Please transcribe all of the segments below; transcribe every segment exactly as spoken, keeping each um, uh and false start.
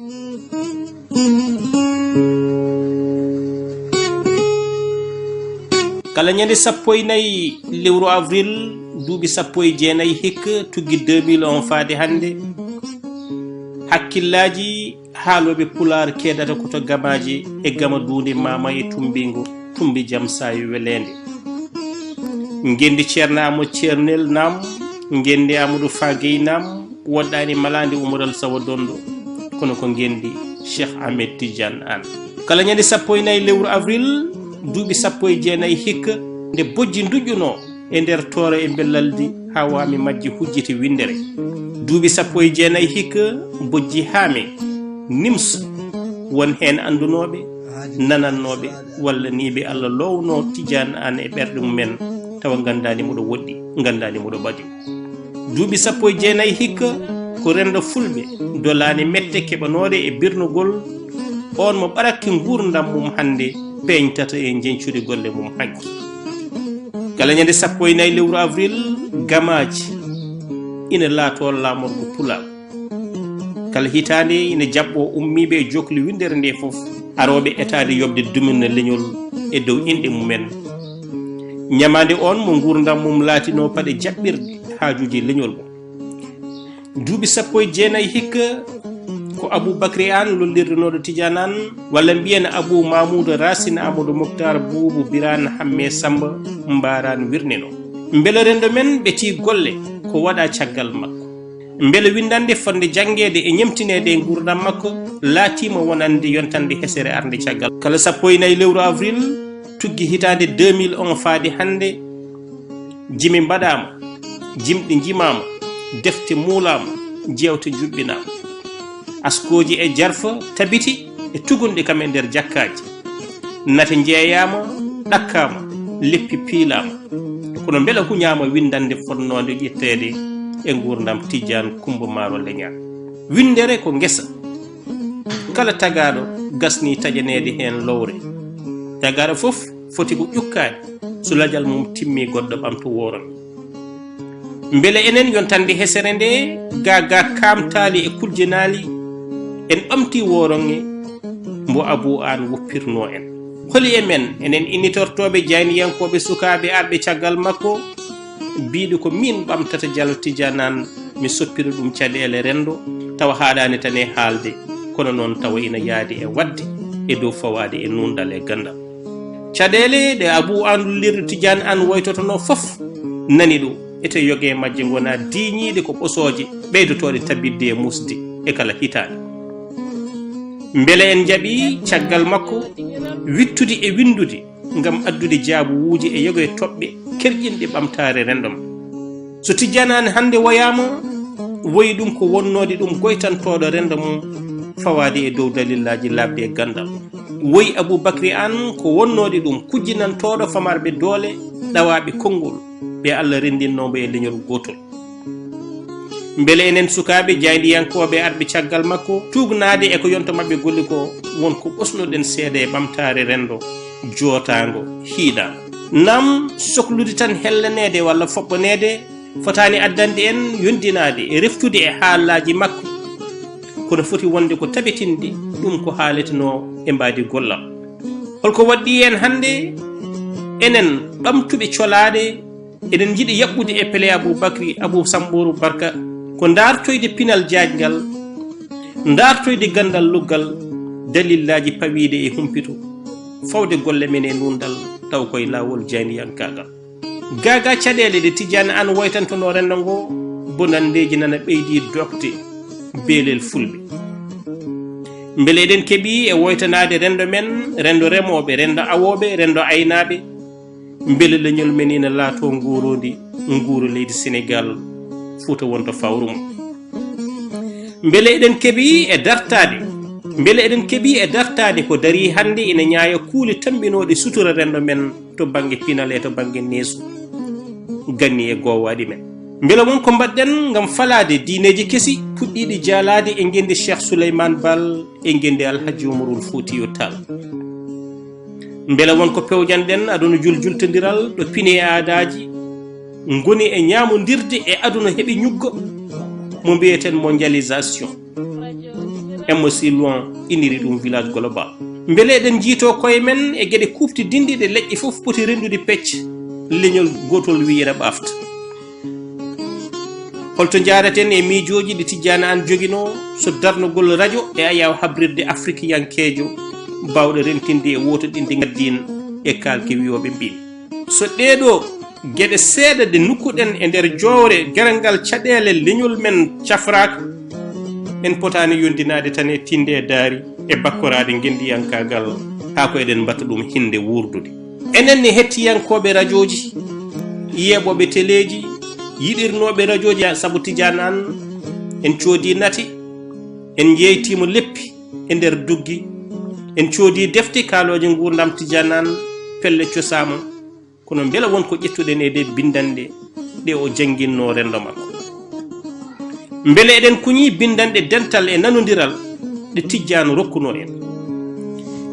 Kala ñande sappo e nayi lewru avril, duuɓi sappo e jeenayi hikka, tuggi deux mille un faade hannde, hakkillaaji haalooɓe pulaar keedata ko to gamaaji e gama duunde maama e tumbingo tumbi jam saayo weleende. Ngenndi Ceerno Amadou Ceernel naam, ngenndi Amadou Fagey naam, woɗɗaani malaande Umaral Sawa Dondo, kono ko ngenndi Cheikh Ahmed Tidiane Anne. Kala ñande sappo e nayi lewru avril, duuɓi sappo e jeenayi hikka, nde bojji nduƴƴunoo e nder tooro e mbellaldi, haa waami majji hujjiti winndere. Duuɓi sappo e jeenayi hikka, bojji haami, nims, won heen anndunooɓe, nanannooɓe, walla nii ɓe Allah loownoo Tidiane Anne e ɓerɗe mumen, tawa nganndaani mo ɗo woɗɗi, nganndaani mo ɗo ɓadi. Duuɓi sappo e jeenayi hikka, ko renndo fulɓe dolaani mette keɓanooɗe e birnugol, oon mo ɓarakki nguurndam mum hannde peeñtata e njeñcudi golle mum hanki. Kala ñande sappo e nayi lewru avril, gamaaji ina laatoo laamorgo pulaar. Kala hitaande ina jaɓɓoo ummiiɓe e jookli winndere ndee fof, arooɓe etaade yoɓde dumunna leñol e dow inɗe mumen. Ñamaande oon mo nguurndam mum laatinoo paɗe jaɓɓirɗe haajuuji leñol mum. Duuɓi sappo e jeenayi hikka, ko Abuu Bakri Aan lollirdenooɗo Tidiane Aan, walla mbiyen Abuu Maamuuda Raasin Amadou Moktaar Buubu Biraan Hammee Sammba Mbaaraan wirnino. Mbele renndo men ɓetii golle ko waɗaa caggal makko? Mbele winndannde fotnde janngeede e ñemtineede e nguurndam makko laatiima wonande yontannde hesere arnde caggal? Kala sappo e nayi lewru avril, tuggi hitaande deux mille un faade hannde, jimi mbaɗaama, jimɗi njimaama, defte muulaama, jeewte njuɓɓinaama. Askooji e jarfa tabiti e tugunɗe kam e nder jakkaaji. Nate njeeyaama, ɗakkaama, leppi piilaama. Kono mbela huñaama winndannde fotnoonde ƴetteede e nguurndam Tijjaan Kummba Maaro Leña? Winndere ko ngesa. Kala tagaaɗo gasnii taƴaneede heen lowre. Tagaaɗo fof foti ko ƴukkaade so lajal mum timmii goɗɗo ɓamto woorani. Mbele enen yontannde hesere nde, gaa gaa kaamtaali e kuljinaali, en ɓamtii wooronge mbo Abuu Aan woppirnoo en? Holi e men, enen innitortooɓe, jayniyankooɓe, sukaaɓe arɓe caggal makko, biiɗo ko miin ɓamtata Jalo Tijjaan Aan, mi soppira ɗum caɗeele renndo, tawa haaɗaani tan e haalde, kono noon tawa ina yahdi e waɗde e dow fawaade e nuunɗal e ganndal. Caɗeele ɗe Abuu Aan lollirɗo Tijjaan Aan woytotonoo fof nani ɗum, ete yoga e majje ngona diiñiiɗe ko ɓosooje ɓeydotooɗe tabitde e muusde e kala hitaande. Mbele en njaɓii caggal makko wiɗtude e winndude ngam addude jaabuwuuji e yoga e toɓɓe kerƴinɗe ɓamtaare renndo mum? So Tijjaan Aan hannde woyaama, woyi ɗum ko wonnoode ɗum goytantooɗo renndo mum fawaade e dow dalillaaji laaɓɗi e ganndal. Woyi Abuu Bakri Aan ko wonnoode ɗum kujjinantooɗo famarɓe doole ɗawaaɓe konngol, ɓe Alla renndinnoo mbo e leñol gootol. Mbele enen sukaaɓe jaayndiyankooɓe arɓe caggal makko, tuugnaade e ko yonta maɓɓe golli ko, won ko ɓosnoɗen seeɗa e ɓamtaare renndo, jootaango, hiiɗaango? Naam, soklude tan hellaneede walla foɓɓaneede fotaani addande en yondinaade e reftude e haalaaji makko, kono foti wonde ko tabitinɗi ɗum ko haaletenoo e mbaadi gollal. Holko waɗɗii en hannde, enen ɓamtuɓe colaaɗe, eɗen njiɗi yaɓɓude e pele Abuu Bakri, Abuu Sammbooru Barka, ko ndaartoyde pinal jaajngal, ndaartoyde ganndal luggal, dalillaaji pawiiɗe e humpito, fawde golle men e nuunɗal, taw koye laawol jaayndiyankaagal. Gaa gaa caɗeele ɗe Tijjaan Aan woytantonoo renndo ngo, bonanndeeji nana ɓeydii dookde beelel Fulɓe. Mbele eɗen keɓii e woytanaade renndo men, renndo remooɓe, renndo awooɓe, renndo aynaaɓe? Mbele leñol men ina laatoo nguuroondi, nguura leydi Senegaal, Fuuta wonta fawru mum? Mbele eɗen keɓii e dartaade, mbele eɗen keɓii e dartaade ko darii hannde ina ñaaya kuule tammbinooɗe sutura renndo men to bannge pinal e to bannge neesu, ganni e goowaaɗi men? Mbele won ko mbaɗɗen ngam falaade diineeji kesi puɗɗiiɗi jaalaade e ngenndi Cheikh Souleymane Baal e ngenndi Alhaji Umarul Fuutiyu Taal? Mbele won ko pewjanɗen aduna juljultondiral ɗo pine e aadaaji ngoni e ñaamondirde e aduna heɓi ñuggo mo mbiyeten mondialisation? M O C Loin iniri ɗum Village Global. Mbele eɗen njiytoo koye men e geɗe kuuɓtidinɗi ɗe leƴƴi fof poti renndude pecce leñol gootol wiyere ɓaafta. Holto njaaraten e miijooji ɗi Tijjaani Aan joginoo so darnugol rajo e ayaawo habrirde afrikiyankeejo baawɗo rentinde e wootoɗinde ngaddiin e kaalki wiyooɓe mbiin? So ɗeeɗoo geɗe seeɗa ɗe nukkuɗen e nder joowre gerangal caɗeele leñol men cafraaka, en potaani yondinaade tan e tinde e daari e bakkoraade ngenndiyankaagal haa ko eɗen mbaɗta ɗum hinnde wuurdude. Enen ne hettiyankooɓe rajooji, yeeɓooɓe teleeji, yiɗirnooɓe rajooji sabu Tijaan Aan, en coodii nate, en njeeytiima leppi e nder duggi, en coodii defte kaalooje nguurndam Tijaan Aan, pelle cosaama. Kono mbela won ko ƴettuɗen e ɗe binndanɗe ɗe o jannginnoo renndo makko? Mbele eɗen kuñii binndanɗe dental e nanondiral ɗe Tijjaan rokkunoo en?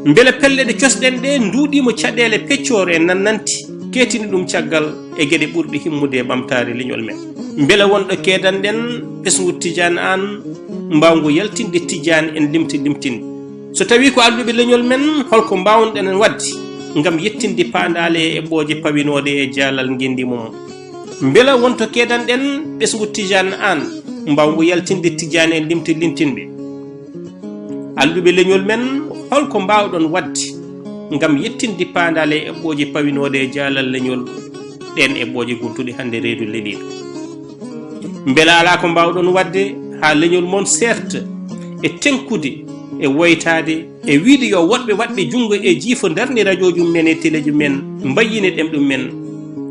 Mbele pelle ɗe cosɗen ɗe nduuɗiima caɗeele peccoore e nannanti, keetini ɗum caggal e geɗe ɓurɗe himmude e ɓamtaare leñol men? Mbele won ɗo keedanɗen ɓesngu Tijaan Aan, mbaawngu yaltinde Tijjaan en limti limtinde? So tawii ko alɗuɓe leñol men, holko mbaawnoɗen waɗde ngam yettinde paandaale e eɓɓooje pawinooɗe e jaalal ngenndi mum? Mbela won to keedanɗen ɓesngu Tijaan Aan, mbaawngu yaltinde Tijjaan en limti limtinɓe? Alɗuɓe leñol men, holko mbaawɗon waɗde ngam yettinde paandaale e eɓɓooje pawinooɗe e jaalal leñol, ɗeen eɓɓooje gontuɗe hannde reedu leliiɗo? Mbela alaa ko mbaawɗon waɗde haa leñol mon seerta e teŋkude e woytaade e wiyde yo woɗɓe waɗɓe junngo e jiifo ndarni rajooji mum en e teleeji mum en, mbayyina ɗemɗe mum en,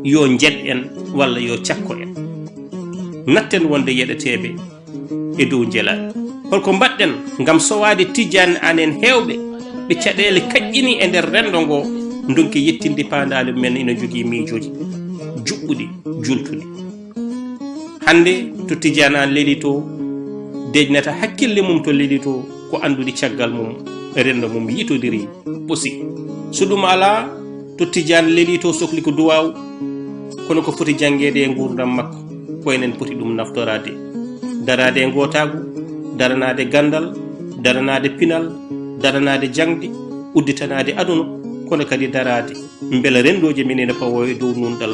yo njeɗ en walla yo cakko en? Natten wonde yeɗeteeɓe e dow njelaaɗi. Holko mbaɗɗen ngam sowaade Tijjaan Aan en heewɓe ɓe caɗeele kaƴƴini e nder renndo ngo, ndonki yettinde paandaale mum en ina jogii miijooji juɓɓuɗi, juultuɗi? Hannde to Tijjaan Aan lelii to, deeƴnata hakkille mum to lelii to ko anndude caggal mum, renndo mum yitondiri ɓosi. So ɗum alaa, to Tijjaan lelii to sokli ko duwaaw, kono ko foti janngeede e nguurndam makko, ko enen poti ɗum naftoraade. Daraade e ngootaagu, daranaade ganndal, daranaade pinal, daranaade jaŋde, udditanaade aduna, kono kadi daraade mbela renndooji men ene pawoo e dow nuunɗal,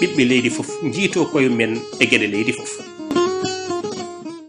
ɓiɓɓe leydi fof njiytoo koye men e geɗe leydi fof.